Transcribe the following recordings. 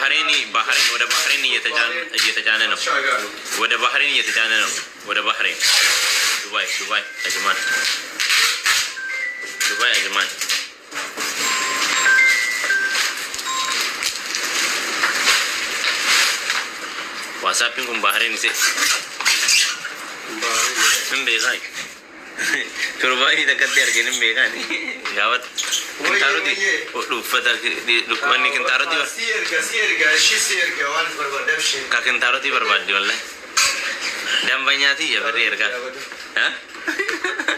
ባህሬን ባህሬን ወደ ባህሬን እየተጫነ ነው። ወደ ባህሬን እየተጫነ ነው። ወደ ባህሬን፣ ዱባይ፣ ዱባይ አጅማን፣ ዱባይ አጅማን። WhatsAppiin kun Bahrain ise hin beekaa. Torbaanii takkatti argin hin beekaan. Gaafata kintaarotii uffata wanni kintaarotii Si erga, si erga, ishii si erga, waan barbaadde ishee. Ka kintaarotii barbaaddi wallahi. Dambanyaati ya birri ergaa.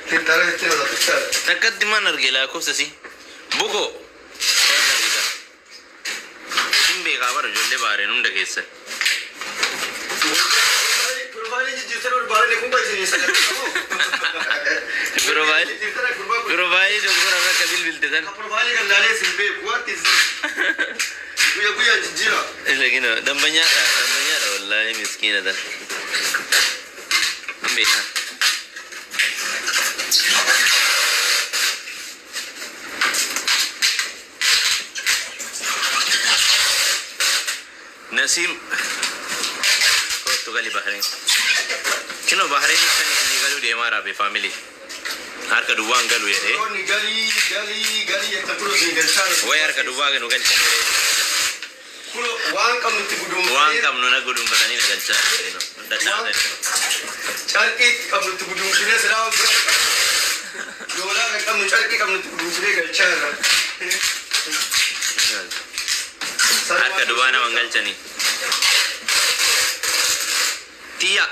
Kintaarotii wala. Takkatti maan arge lakkoofsa si. Buko. Waan argita. Hin beekaa bara ijoollee Bahareen hunda keessa. Profile jijjiirtan ol baaree kun baay'isanii sagantaa. Profile profile doktora akka bilbilte san. Profile kan laalee sin beeku waanti guyya guyyaan jijjiira. Lakini dambanyaadha, dambanyaadha wallahi, miskiina tan. Hin beekaa. Nasiim, kootu gali Bahrain. Kinoo Bahrain kan isinii galuu deemaa raabe family. Harka duwwaan galu jedhee. Roonni galii galii galii jettan kun isin galchaa. Way harka duwwaa nu galchan jedhee. Kun waan qabnu itti guduunfee. Waan qabnu na guduunfatanii na galchaa jedhee. Dhadhaabatan. Carqii itti qabnu itti guduunfinee silaa waan biraa qabnu. Doolaa kan qabnu carqii qabnu itti guduunfinee galchaa irra. Harka duwwaa nama hin galchanii. Tiyya.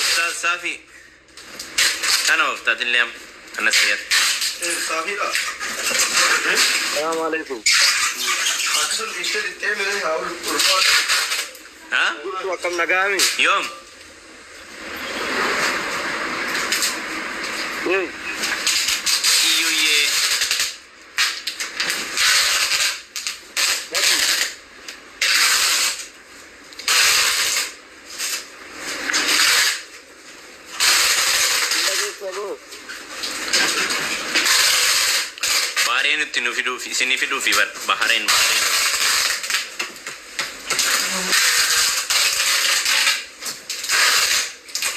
Ustaaz Saafi. Kana oftaatillee amma. Anas siyaasa. Saafiidha. السلام عليكم. Akkasuma dhiistee dhittee mee haa ulfaatu. Ha? Jirtu, akkam nagaami? Yoom? Hey, Iyyuyyee. Mati. Hin dhageessu? Bahareen itti nu fiduufi isinii fiduufi bar Bahareen Bahareen.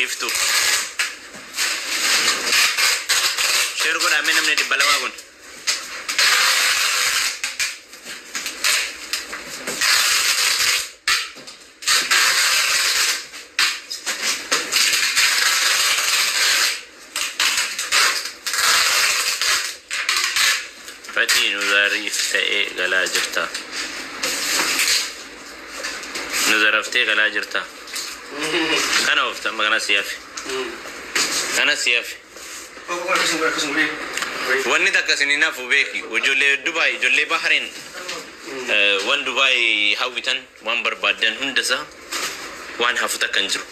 Iftu. Share godhaa mee namni 200 kun. Fatii nu zariif ta'ee galaa jirta. Nu zaraftee galaa jirta. Kana oofta amma, kana si hafe. Kana si hafe. Akkasuma akkasuma. Wanni takka isin hin hafu beeki. Ijoollee Dubaay, ijoollee Bahrain, waan Dubaay hawwitan, waan barbaaddan hundasaa waan hafu takka hin jiru.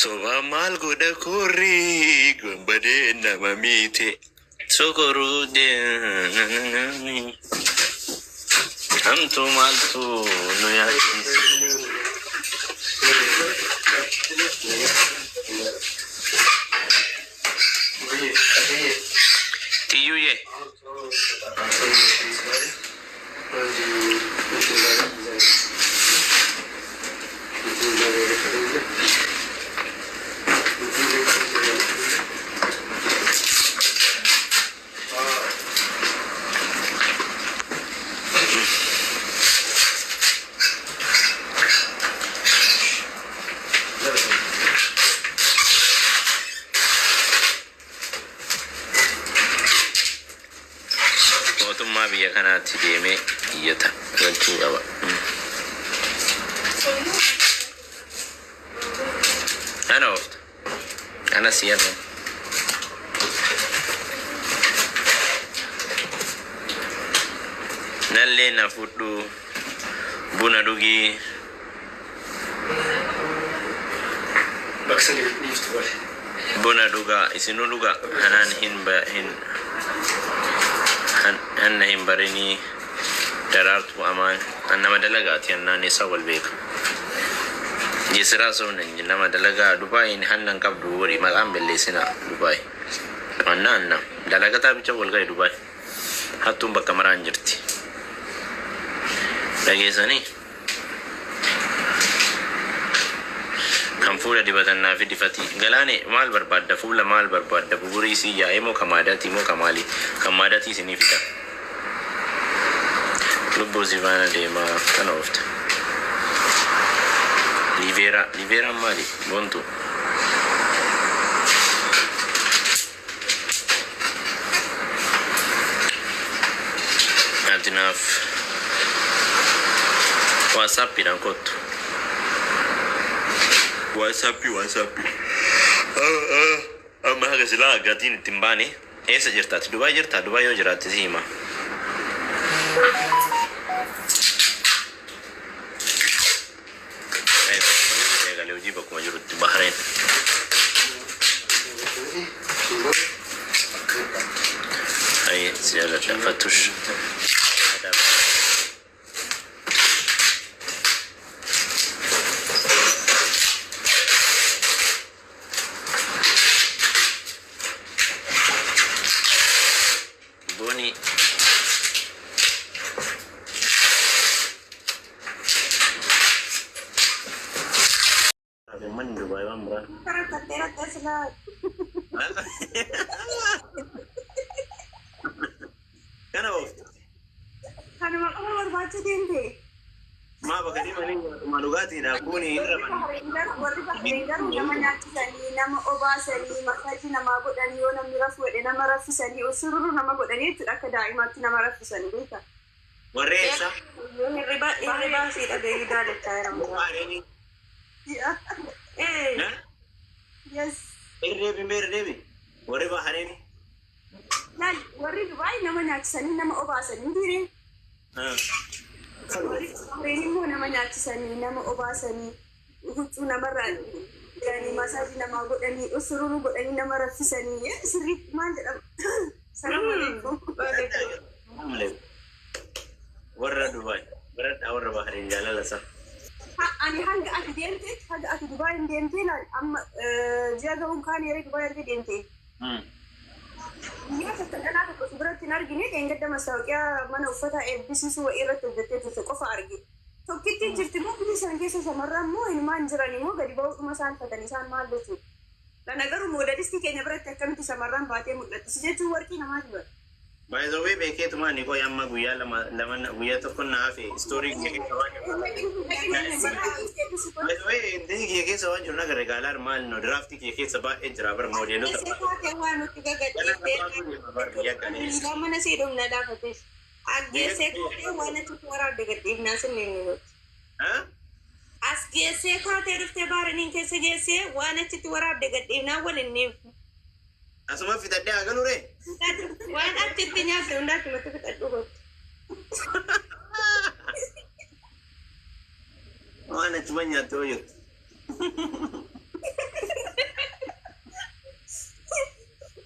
Soba maal godha korri gombadee nama miite. Sokoruu hamtuu maaltu nu yaachisa. Tiyyuyyee. Mootummaa biyya kanaatti deemee iyyata galchuu qaba. Ana oofta. Ana siyaasa. Nallee na fudhu buna dhugii. Bakka sanii dhiiftu bale. Buna dhugaa isinuu dhugaa hanaan hin hin hanna hin barinii daraartuu amaan an nama dalagaati hannaan isaa wal beeka. Jisiraa ሰው ነኝ nama dalagaa Dubaayin hanna hin qabdu wori maqaan balleessina Dubaay. Anna anna dalagataa bicha wal gahe Dubaay. Hattuun bakka maraan jirti. Dhageessanii kan fuula dibatannaa fi difatii galaane maal barbaadda fuula maal barbaadda buburii sii yaa'ee moo kamaadaatii moo kamaali kamaadaatii isinii fida. Lubbuu si faana deemaa kana oofta. Liveeraa liveeraan maali boontu. Ati naaf waasaappiidhaan kottu. Waasappii waasappii. Amma haga silaa gatiin ittiin baane eessa jirtaati? Dubaay jirtaa? Dubaay yoo jiraatte si hima. Eegalee hojii bakkuma jirutti Bahareen. Ayi si jaaladha fattush. Booni manni Dubaay waan biraa. Kana oofta. Kanuma qofa barbaacha deemte. Maa bakka deemanii nyaatuma dhugaatiidha. Kuni hin raban. Warri Bahreen garuu nama nyaachisanii, nama obaasanii, masaajii namaa godhanii, yoo namni rafu jedhe nama raffisanii, sururu nama godhanii jechuudha akka daa'imaatti nama raffisanii beekaa. Warri eessa? Hirriba hirriba asii dhaga'ee daalachaa jira. Bahreenii. Eh, yes. Irreebi mee irreebi. Warri Bahreenii. Laal warri Dubaay nama nyaachisanii nama obaasanii dhiiree. Warri Bahreen immoo nama nyaachisanii nama obaasanii huccuu namarraa godhanii masaajii namaa godhanii sururu godhanii nama raffisanii sirriitti maal jedhama? Salaam alaikum. Warra Dubaay. Baradhaa warra Bahreen jaalala isaa. Ani hanga ati deemte haga ati Dubaay hin deemtee laal amma ji'a ga'uun kaan yeroo Dubaay erga deemte. Guyyaa takka dhalaa tokko si biratti hin argine dheengadda mastaawoqiyaa mana uffataa eebbisiisuu wa'ii irratti hojjettee turte qofa arge. Tokkitti jirti moo biyya sana keessa shamarran moo ilmaan jiran immoo gadi ba'uudhuma isaan fatan isaan maal jechuudha. Kana garuu moodalistii keenya biratti akkamitti shamarran baatee mul'atti si jechuun warqii namaati bara. By the way beekeetuma ani qoy amma guyyaa lama lama guyyaa tokko na hafe story kiyya keessa waan jiru. By the way inti kiyya keessa waan jiru nagarre gaalaar maal no draft kiyya keessa baay'ee jira bar moodeelota. Waan nuti gagadhiiftee mana sii dhumna laafates. Aggeessee kaatee waan achitti waraabde gadhiifnaa sinni ni gooti. As geessee kaatee dhuftee baaraniin keessa geessee waan achitti waraabde gadhiifnaa waliin ni. Asuma fitadhee haa galu ree? Waan achitti nyaatte hundaa achumatti fixadhu gootu. Waan achuma nyaatte hoo jirtu.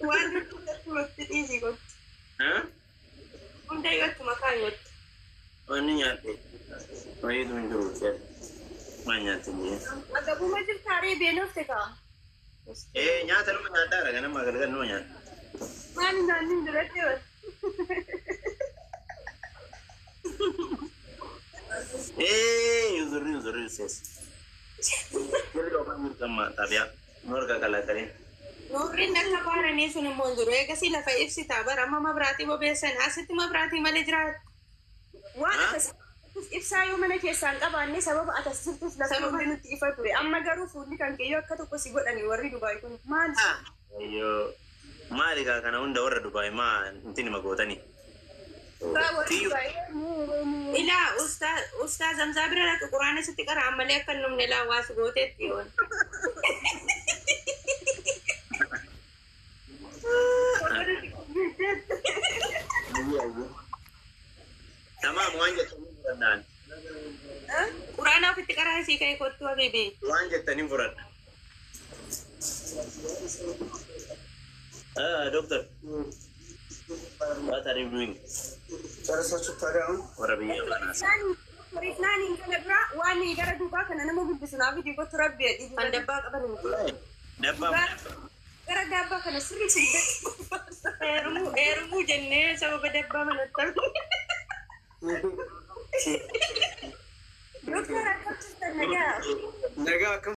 Waan achumatti dhiisii gootu. Hunda yoo achuma kaayyotti. Wanni nyaatte wayiitu hin jiru jedhe. Waan nyaatte hin jiru. Agabuma jirtaaree beelofte kaa. Ee nyaata nama nyaadhaadha ganama galgal nama nyaata. Maal nyaanni hin duratti bara. Ee uzurri uzurri sees. Jirri yookaan jirtu amma xaabiyaa. Nu harka qalaqalee. Nuurriin akka baaranii sun immoo hin jiru. Eegasii lafa ibsitaa bara amma mabraatii bobeessan asitti mabraatii malee jiraatu. Waan akkas ibsaa yoo mana keessaa hin qabaanne sababa atas jirtuuf lafa hundi nutti ifa ture. Amma garuu fuulli kan keeyyoo akka tokko si godhani warri Dubaay kun maal? Ayyoo maali kaa kana hunda warra Dubaay maa inti nima gootanii? Warri Dubaay Ilaa ustaa Zamzaa bira dhaqi quraana sitti qara'an malee akka hin dhumne laa waas gooteetti yoon. Tamaam waan jettanii fudhadhaan. Quraana ofitti qara'an sii ka'e kottu habibi. Waan jettanii fudhadha. Doctor, what are you doing? ጨረሳችሁ ታዲያ አሁን? Warra biyya kanaa. Naaniin kana bira waan gara duubaa kana nama guddisu naaf hidii rabbi Kan dabbaa qaban miti. Dabbaa. Gara daabbaa kana sirrii sirrii. Heerumuu heerumuu jennee sababa dabbaa manatti argamu. Doktor, akkam jirtan, nagaa? Nagaa, akkam?